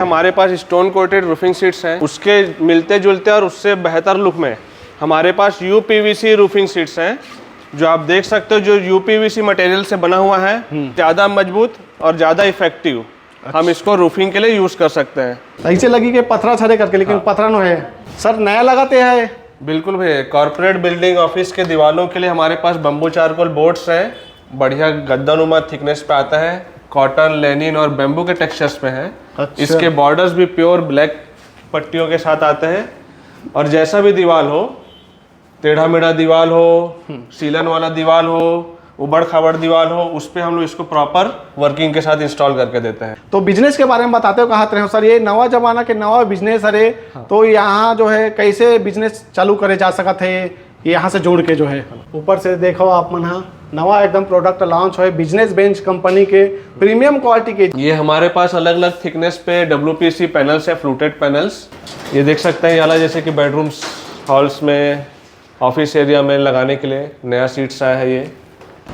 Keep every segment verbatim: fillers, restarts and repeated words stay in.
हमारे पास stone coated roofing sheets हैं, उसके मिलते जुलते और उससे बेहतर लुक में हमारे पास यूपीवीसी रूफिंग शीट्स हैं, जो आप देख सकते हो, जो यूपीवीसी मटेरियल से बना हुआ है, ज़्यादा मजबूत और ज़्यादा इफेक्टिव। हम इसको रूफिंग के लिए यूज़ कर सकते हैं। ऐसे लगी कि पथरा छरे करके, लेकिन हाँ। पथरा नो है। सर, नया लगाते हैं। बिल्कुल भैया, कॉर्पोरेट बिल्डिंग ऑफिस के दीवालों के लिए हमारे पास बम्बू चारकोल बोर्ड्स हैं, बढ़िया गद्दानुमा थिकनेस पे आता है, कॉटन, लेनिन और बेम्बू के टेक्सचर्स पे है। अच्छा। इसके बॉर्डर्स भी प्योर ब्लैक पट्टियों के साथ आते हैं। और जैसा भी दीवाल हो, टेढ़ा मेढ़ा दीवाल हो, सीलन वाला दीवाल हो, उबड़ खाबड़ दीवाल हो, उस पे हम लोग इसको प्रॉपर वर्किंग के साथ इंस्टॉल करके देते हैं। तो बिजनेस के बारे में बताते हो, कहा रहे हो सर, ये नवा जमाना के नवा बिजनेस हरे, हाँ। तो यहाँ जो है कैसे बिजनेस चालू करे जा सकत है यहाँ से जोड़ के जो है? ऊपर से देखो आप मन हा, नवा एकदम प्रोडक्ट लॉन्च होए बिजनेस बेंच कंपनी के, प्रीमियम क्वालिटी के। ये हमारे पास अलग अलग थिकनेस पे डब्ल्यूपीसी पैनल्स है, फ्लूटेड पैनल्स। ये देख सकते हैं, ये वाला जैसे कि बेडरूम्स, हॉल्स में, ऑफिस एरिया में लगाने के लिए नया शीट्स आया है ये।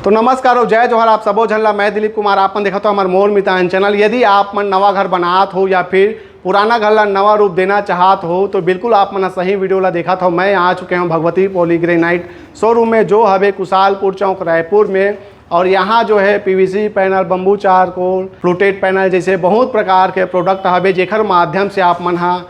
तो नमस्कार और जय जोहार आप सबो झन ला। मैं दिलीप कुमार, आप मन देखत हो हमर मोर मितान चैनल। यदि आप मन नवा घर बनात हो या फिर पुराना घर ला नवा रूप देना चाहत हो, तो बिल्कुल आप मन सही वीडियो ला देखत हो। मैं आ चुके हूँ भगवती पॉलीग्रेनाइट शोरूम में, जो हवे कुशालपुर चौक, रायपुर में। और यहाँ जो है PVC panel, bamboo charcoal, fluted panel जैसे बहुत प्रकार के प्रोडक्ट हवे, जेकर माध्यम से आप मन हा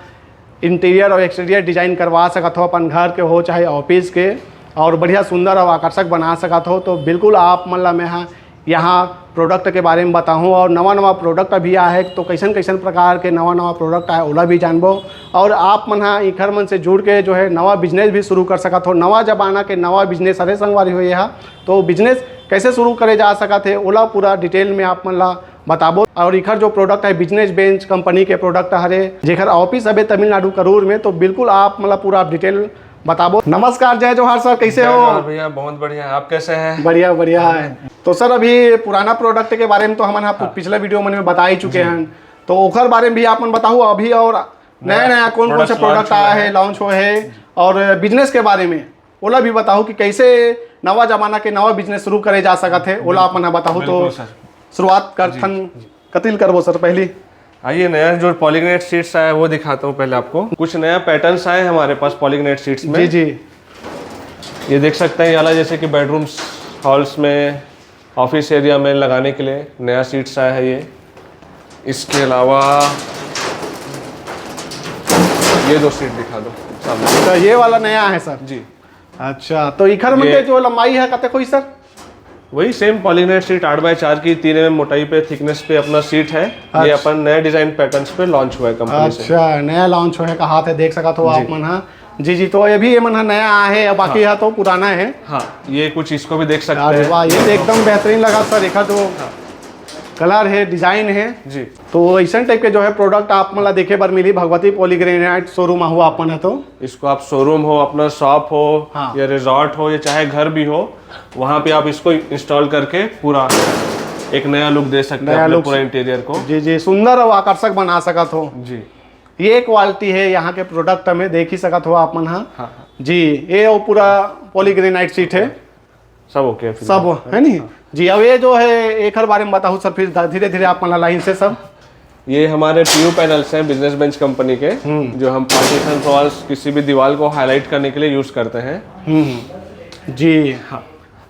इंटीरियर और एक्सटीरियर डिजाइन करवा सकत हो, अपन घर के हो चाहे ऑफिस के, और बढ़िया सुंदर और आकर्षक बना सकत हो। तो बिल्कुल आप मन ला मैं हा यहाँ प्रोडक्ट के बारे में बताहूँ और नवा नवा प्रोडक्ट अभी आए है, तो कैसन कैसन प्रकार के नवा नवा प्रोडक्ट आए, ओला भी जानबो। और आप मन हा इखर मन से जुड़ के जो है नवा बिजनेस भी शुरू कर सकत हो। नवा जमाना के नवा बिजनेस हरे संगवारी हो, ये हा तो बिजनेस कैसे शुरू करे जा सकत है, ओला पूरा डिटेल में आप मन ला बताबो। और इखर जो प्रोडक्ट है बिजनेस बेंच कंपनी के प्रोडक्ट हरे, जेकर ऑफिस हवे तमिलनाडु करूर में, तो बिल्कुल आप मन ला पूरा डिटेल बताबो। नमस्कार, जय जोहार सर, कैसे जय हो? जोहार भैया, बहुत बढ़िया, आप कैसे हैं? बढ़िया, बढ़िया है। तो सर, अभी पुराना प्रोडक्ट के बारे में तो हमन हा हाँ। पिछला वीडियो मन में बता ही चुके जी। हैं, तो ओकर बारे में भी आप मन बताओ अभी और नया नया नया कौन कौन से प्रोडक्ट्स प्रोडक्ट लॉन्च हुआ आया है, है। लॉन्च हुआ है, और बिजनेस के बारे में ओला भी बताओ कि कैसे नवा जमाना के नवा बिजनेस शुरू करे जा सकत है, ओला आप मन हा बताओ। तो बिल्कुल सर। शुरुआत करथन, जी, जी। कतिल करबो सर पहली? आइए, नया जो पॉलीग्रेनाइट शीट्स आया है वो दिखाता हूँ पहले आपको। कुछ नया पैटर्न्स आए हैं हमारे पास पॉलीग्रेनाइट शीट्स में। जी, जी। ये देख सकते हैं, ये वाला जैसे कि बेडरूम्स, हॉल्स में, ऑफिस एरिया में लगाने के लिए नया शीट्स आया है ये। इसके अलावा ये दो शीट दिखा दो सामने। अच्छा, ये वाला नया है सर? जी। अच्छा, तो इखर मन ये के जो लंबाई है कते कोई सर? वही सेम पॉलीग्रेनाइट शीट आठ बाय चार की, तीन एमएम मोटाई पे, थिकनेस पे अपना शीट है। ये अच्छा। अपन नए डिजाइन पैटर्न्स पे लॉन्च हुआ है कंपनी से। अच्छा, नया लॉन्च हुआ है, कहा थे देख सकत हो जी। आप मन हा। जी, जी, तो ये भी ये मन हा नया आया है, बाकी हाँ। हा तो पुराना है। हाँ, ये कुछ इसको भी देख सकते अरे हैं। वाह, ये तो एकदम बेहतरीन लगा सर, देखा तो हाँ। कलर है, डिजाइन है। जी। तो ऐसा टाइप के जो है प्रोडक्ट आप मन ला देखे बर मिली भगवती पॉलीग्रेनाइट शोरूम आहू आप मन हा तो। इसको आप शोरूम हो, अपना शॉप हो हाँ। या रिजॉर्ट हो या चाहे घर भी हो, वहाँ पे आप इसको इंस्टॉल करके पूरा एक नया लुक दे सकते हैं नया अपने लुक। पूरा इंटीरियर को। जी, जी, सुंदर और आकर्षक बना सकत हो। जी। ये क्वालिटी है यहाँ के प्रोडक्ट में, देख ही सकत हो आप मन हा। हाँ, हाँ। जी, ये वो पूरा पॉलीग्रेनाइट शीट है। सब ओके है फिलहाल। सब है नी? हाँ। जी, अब ये जो है, एकर बारे में बताओ सर, फिर धीरे-धीरे आप मन ला लाइन से सब। ये हमारे पीयू पैनल्स हैं बिजनेस बेंच कंपनी के, हम्म। जो हम पार्टीशन वॉल्स, किसी भी दीवार को हाईलाइट करने के लिए यूज़ करते हैं। हम्म, जी। हाँ,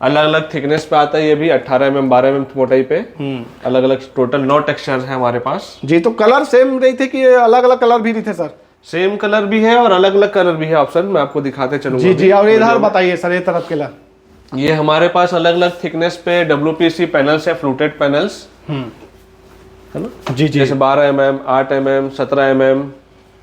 अलग-अलग थिकनेस पे आता है, ये भी अठारह एमएम, बारह एमएम मोटाई पे। हम्म। अलग-अलग टोटल नौ टेक्सचर्स हैं हमारे पास। जी, तो कलर सेम रहिथे कि अलग-अलग कलर भी रहिथे सर? सेम कलर भी है और अलग-अलग कलर भी है ऑप्शन, मैं आपको दिखाते चलूंगा जी, अभी जी, और इधर वीडियो में। बताइए सर, ये तरफ के ला। ये हमारे पास अलग-अलग थिकनेस पे डब्ल्यूपीसी पैनल्स है, फ्लूटेड पैनल्स। हम्म। है ना? जी, जी। जैसे बारह एमएम, आठ एमएम, सत्रह एमएम,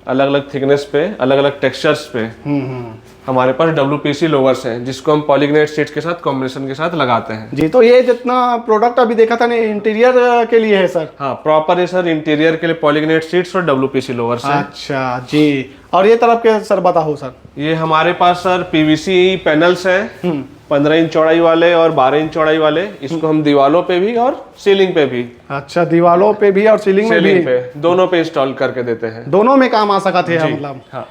अलग-अलग थिकनेस पे, अलग-अलग टेक्सचर्स पे हम्म, हम्म। हमारे पास डब्ल्यूपीसी लोवर्स हैं, जिसको हम पॉलीग्रेनाइट शीट्स के साथ कॉम्बिनेशन के साथ लगाते हैं। जी, तो ये जितना प्रोडक्ट अभी देखा था ना, इंटीरियर के लिए है सर? हाँ, प्रॉपर है सर, इंटीरियर के लिए पॉलीग्रेनाइट शीट्स और डब्ल्यूपीसी लोवर्स हैं। अच्छा जी, और ये तरफ के सर बताओ सर। ये हमारे पास सर पीवीसी पैनल्स हैं, हम्म। पन्द्रह इंच चौड़ाई वाले और बारह इंच चौड़ाई वाले। इसको हम दीवालों पे भी और सीलिंग पे भी। अच्छा, दीवालों पे भी और सीलिंग में सीलिंग भी? पे, दोनों पे इंस्टॉल करके देते हैं। दोनों में काम आ सकत है, जी, मतलब। हाँ।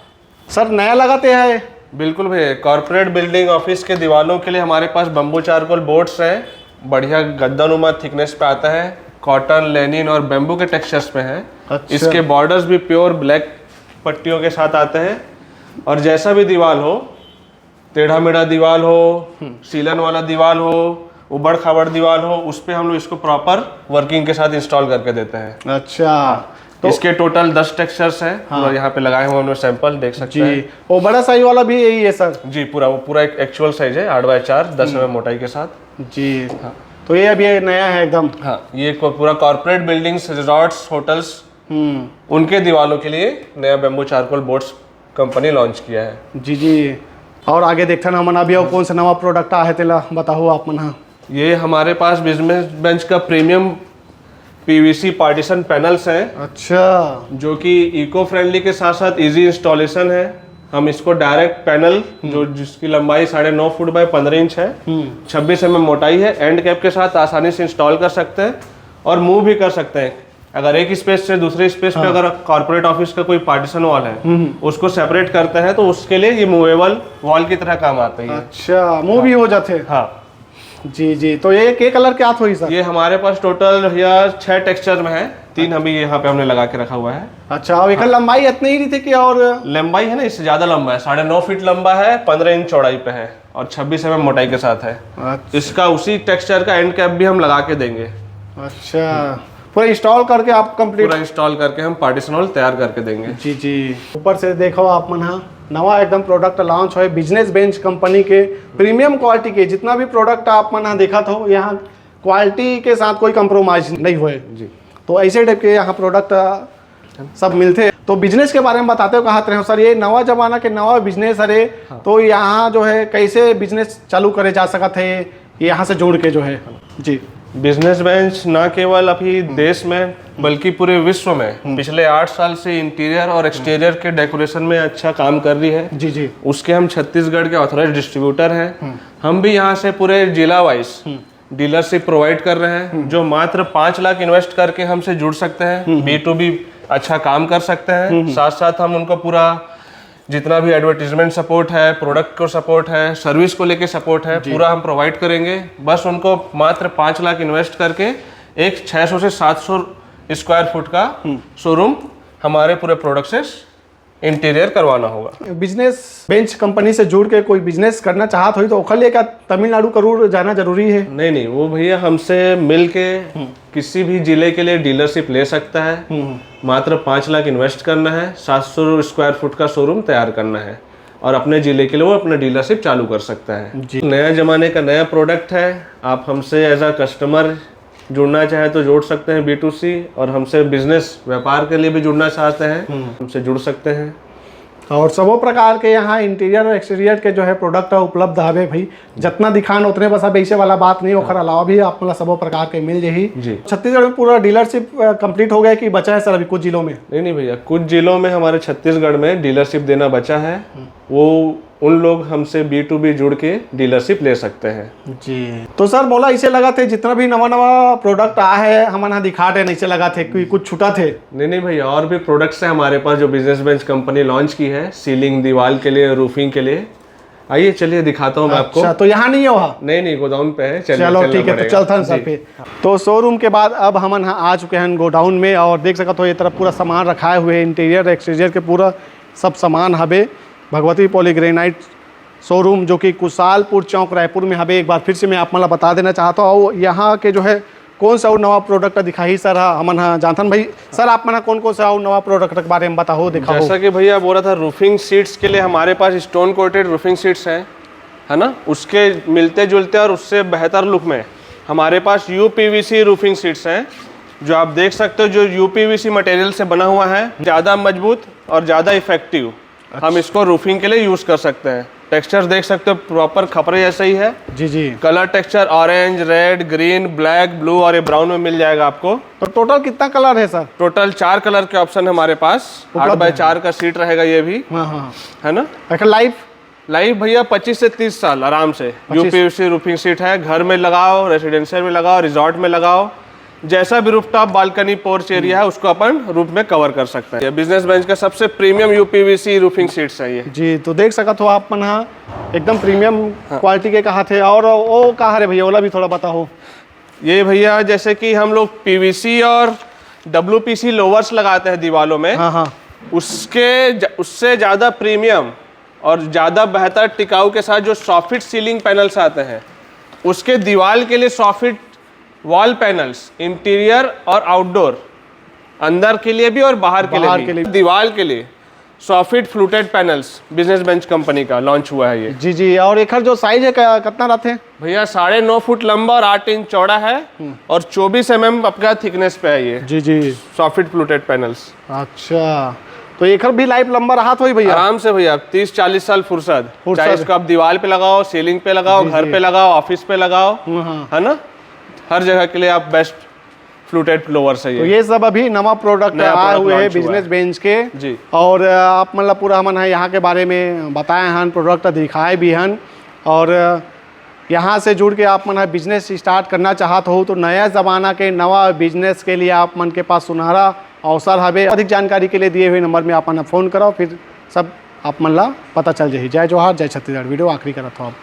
सर, नया लगाते हैं? बिल्कुल भैया, कॉर्पोरेट बिल्डिंग ऑफिस के दीवालों के लिए हमारे पास बम्बू चारकोल बोर्ड्स हैं, बढ़िया गद्दानुमा थिकनेस पे आता है। कॉटन, लेनिन और बैम्बू के टेक्सचर्स में है। अच्छा। इसके बॉर्डर्स भी प्योर ब्लैक पट्टियों के साथ आते हैं। और जैसा भी दीवार हो, टेढ़ा मेढ़ा दीवार हो, सीलन वाला दीवार हो, उबड़ खाबड़ दीवार हो, उस पे हम लोग इसको प्रॉपर वर्किंग के साथ इंस्टॉल करके देते हैं। अच्छा। तो इसके टोटल दस टेक्सचर्स हैं। हाँ। पूरा यहाँ पे लगाए हुए हमने सैंपल देख सकते जी। हैं। वो बड़ा साइज वाला भी यही है सर? जी, पूरा, वो पूरा एक एक्चुअल साइज है, आठ बाय चार, दस एम एम मोटाई के साथ। जी। तो ये अभी ये नया है एकदम। हाँ, ये को- पूरा कॉर्पोरेट बिल्डिंग्स, रिजॉर्ट्स, होटल्स, हम्म। उनके दीवालों के लिए नया bamboo charcoal boards company launch किया है। जी जी। और आगे देखथन हमन अभी और कौन सा नवा प्रोडक्ट आहे तेला बताओ आप मन हा। ये हमारे पास बिजनेस बेंच का प्रीमियम पीवीसी पार्टीशन पैनल्स हैं, अच्छा। जो कि इको फ्रेंडली के साथ साथ इजी इंस्टॉलेशन है। हम इसको डायरेक्ट पैनल, जो जिसकी लंबाई साढ़े नौ फुट बाय पंद्रह इंच है, हम्म। छब्बीस एम एम मोटाई है, एंड कैप के साथ आसानी से इंस्टॉल कर सकते हैं और मूव भी कर सकते हैं। अगर एक स्पेस से दूसरे स्पेस पे अगर कॉर्पोरेट ऑफिस का कोई पार्टीशन वॉल है, उसको सेपरेट करते हैं, तो उसके लिए ये मूवेबल वॉल की तरह काम आता है। अच्छा, मूव भी हो जाते हैं। हाँ, जी जी। तो ये के कलर के आत होही सर? ये हमारे पास टोटल भैया छह टेक्सचर में है। तीन अभी यहाँ पे हमने लगा के रखा हुआ है। अच्छा, और एक लंबाई इतनी ही रही थी कि और? लंबाई है ना, इससे ज्यादा लंबा है, साढ़े नौ फीट लंबा है, पंद्रह इंच चौड़ाई पे है और छब्बीस एम एम मोटाई के साथ है। अच्छा। इसका उसी टेक्सचर का एंड कैप भी हम लगा के देंगे। अच्छा, पूरा इंस्टॉल करके आप कंप्लीट? पूरा इंस्टॉल करके हम पार्टीशन वॉल तैयार करके देंगे। जी जी। ऊपर से देखो आप मन हा, नवा एकदम प्रोडक्ट लॉन्च होए बिजनेस बेंच कंपनी के प्रीमियम क्वालिटी के। जितना भी प्रोडक्ट आप मन हा देखत हो, यहाँ क्वालिटी के साथ कोई कॉम्प्रोमाइज नहीं होए। जी। तो ऐसे टाइप के यहाँ प्रोडक्ट सब मिलते हैं। तो बिजनेस के बारे में बताते हो, कहत रहे हो सर, ये नवा जमाना के नवा बिजनेस हरे, तो यहाँ जो है कैसे बिजनेस चालू करे जा सकत है यहाँ से जुड़ के जो है? जी। बिजनेस बेंच ना केवल अभी देश में बल्कि पूरे विश्व में पिछले आठ साल से इंटीरियर और एक्सटीरियर के डेकोरेशन में अच्छा काम कर रही है। जी जी। उसके हम छत्तीसगढ़ के ऑथराइज डिस्ट्रीब्यूटर हैं। हम भी यहाँ से पूरे जिला वाइज डीलरशिप प्रोवाइड कर रहे हैं, जो मात्र पाँच लाख इन्वेस्ट करके हमसे जुड़ सकते हैं, बी टू बी अच्छा काम कर सकते हैं। साथ साथ हम उनको पूरा जितना भी एडवर्टीजमेंट सपोर्ट है, प्रोडक्ट को सपोर्ट है, सर्विस को लेके सपोर्ट है, पूरा हम प्रोवाइड करेंगे। बस उनको मात्र पाँच लाख इन्वेस्ट करके एक छः सौ से सात सौ स्क्वायर फुट का शोरूम हमारे पूरे प्रोडक्ट से इंटीरियर करवाना होगा। बिजनेस बेंच कंपनी से जुड़ के कोई बिजनेस करना चाहत होई तो ओखर लिए का तमिलनाडु करूर जाना जरूरी है? नहीं नहीं, वो भैया हमसे मिल के किसी भी जिले के लिए डीलरशिप ले सकता है। मात्र पाँच लाख इन्वेस्ट करना है, सात सौ स्क्वायर फुट का शोरूम तैयार करना है और अपने जिले के लिए वो अपना डीलरशिप चालू कर सकता है। जी। नया जमाने का नया प्रोडक्ट है। आप हमसे एज अ कस्टमर जुड़ना चाहे तो जुड़ सकते हैं बी टू सी, और हमसे बिजनेस, व्यापार के लिए भी जुड़ना चाहते हैं, हमसे जुड़ सकते हैं। और सबो प्रकार के यहाँ इंटीरियर और एक्सटीरियर के जो है प्रोडक्ट उपलब्ध हवे भाई, जितना दिखान उतने बस, अब ऐसे वाला बात नहीं, ओखर अलावा भी आप मतलब सबो प्रकार के मिल जाही। जी। छत्तीसगढ़ में पूरा डीलरशिप कंप्लीट हो गया कि बचा है सर अभी कुछ जिलों में? नहीं नहीं भैया, कुछ जिलों में हमारे छत्तीसगढ़ में डीलरशिप देना बचा है, वो उन लोग हमसे बी टू बी जुड़ के डीलरशिप ले सकते हैं। जी। तो सर मोला इसे लगा थे जितना भी नवा नवा प्रोडक्ट आ है हमन हा दिखा थे, नहीं से लगा थे कि कुछ छुटा थे? नहीं नहीं भैया, और भी प्रोडक्ट्स हैं हमारे पास जो बिजनेस बेंच कंपनी लॉन्च की है, सीलिंग, दीवार के लिए, रूफिंग के लिए। आइए, चलिए, दिखाता हूँ मैं आपको। अच्छा, तो यहाँ नहीं है वहाँ? नहीं नहीं, गोडाउन पे है। चलिए, चलो चलना ठीक है, तो पड़ेगा। चलथन सर जी। फिर। तो शोरूम के बाद अब हमन ह- आ चुके हैं गोडाउन में और देख सकत हो ये तरफ पूरा सामान रखाए हुए हैं, इंटीरियर एक्सटीरियर के पूरा सब सामान हबे। भगवती पॉलीग्रेनाइट शोरूम जो कि कुशालपुर चौक रायपुर में हबे। एक बार फिर से मैं आप मन ला बता देना चाहता हूँ, और यहाँ के जो है कौन सा और नवा प्रोडक्ट दिखाही सर? हाँ, हमन हाँ जानथन भाई। सर आप मन कौन कौन सा और नवा प्रोडक्ट के बारे में बताओ, दिखाओ। जैसा कि भैया बोला था, रूफिंग सीट्स के लिए हमारे पास स्टोन कोटेड रूफिंग सीट्स हैं, है ना, उसके मिलते जुलते और उससे बेहतर लुक में हमारे पास यू पी वी सी रूफिंग सीट्स हैं, जो आप देख सकते हो, जो यू पी वी सी मटेरियल से बना हुआ है, ज़्यादा मजबूत और ज़्यादा इफेक्टिव। हम इसको रूफिंग के लिए यूज़ कर सकते हैं। टेक्सचर देख सकते हो, प्रॉपर खपरे जैसा ही है। जी जी। Colour texture orange, red, green, black, blue और ये ब्राउन में मिल जाएगा आपको। तो टोटल कितना कलर है सर? टोटल चार कलर के ऑप्शन हमारे पास। उपलब्ध आठ बाय है। चार का सीट रहेगा ये भी, हाँ हाँ। है ना। अच्छा, लाइफ? लाइफ भैया पच्चीस से तीस साल आराम से। पच्चीस। यू पी वी सी रूफिंग सीट है, घर में लगाओ, रेसिडेंशियल में लगाओ, रिजॉर्ट में लगाओ, जैसा भी रूफटॉप, बालकनी, पोर्च एरिया है, उसको अपन रूफ में कवर कर सकते हैं। ये बिजनेस बेंच का सबसे प्रीमियम यू पी वी सी रूफिंग सीट्स है ये। जी, तो देख सकत हो आप मन हा एकदम प्रीमियम क्वालिटी के कहा थे। और वो कहा रे भैया, ओला भी थोड़ा बताओ। ये भैया, जैसे कि हम लोग पीवीसी और डब्ल्यूपीसी लोवर्स लगाते हैं दीवालों में, हाँ हाँ। उसके ज, उससे ज़्यादा प्रीमियम और ज़्यादा बेहतर टिकाऊ के साथ जो सॉफिट सीलिंग पैनल्स आते हैं, उसके दीवाल के लिए सॉफिट वॉल पैनल्स, इंटीरियर और आउटडोर, अंदर के लिए भी और बाहर के लिए बाहर भी। के लिए। दीवाल के लिए सॉफिट फ्लूटेड पैनल्स, बिजनेस बेंच कंपनी का लॉन्च हुआ है ये। जी जी। और एकर जो साइज है, क- कितना रहते हैं? भैया, साढ़े नौ फुट लंबा और आठ इंच चौड़ा है और चौबीस एमएम आपका थिकनेस पे है ये जी जी। Soffit fluted panels. अच्छा, तो एकर भी लाइफ लंबा रहत होई भैया? आराम से भैया, तीस चालीस साल फुर्सत। फुर्सत। चाहे इसको आप दीवार पे लगाओ, सीलिंग पे लगाओ, जी, घर जी। पे लगाओ, ऑफिस पे लगाओ, हाँ, हाँ। है ना, हर जगह के लिए आप बेस्ट फ्लूटेड लोवर्स है तो ये। ये सब अभी नवा प्रोडक्ट नया आए product हुए हैं launch हुआ बिजनेस है। बेंच के। जी। और अ, आप मन ला पूरा हमन ह यहाँ के बारे में बताए हन, प्रोडक्ट दिखाए भी हन। और अ, यहाँ से जुड़ के आप मन ह बिजनेस स्टार्ट करना चाहत हो, तो नया जमाना के नवा बिजनेस के लिए आप मन के पास सुनहरा अवसर हवे। अधिक जानकारी के लिए दिए हुए नंबर में आप मन फोन करो, फिर सब आप मन ला पता चल जाही। जय जोहार, जय छत्तीसगढ़। वीडियो आखिरी करत हो आप।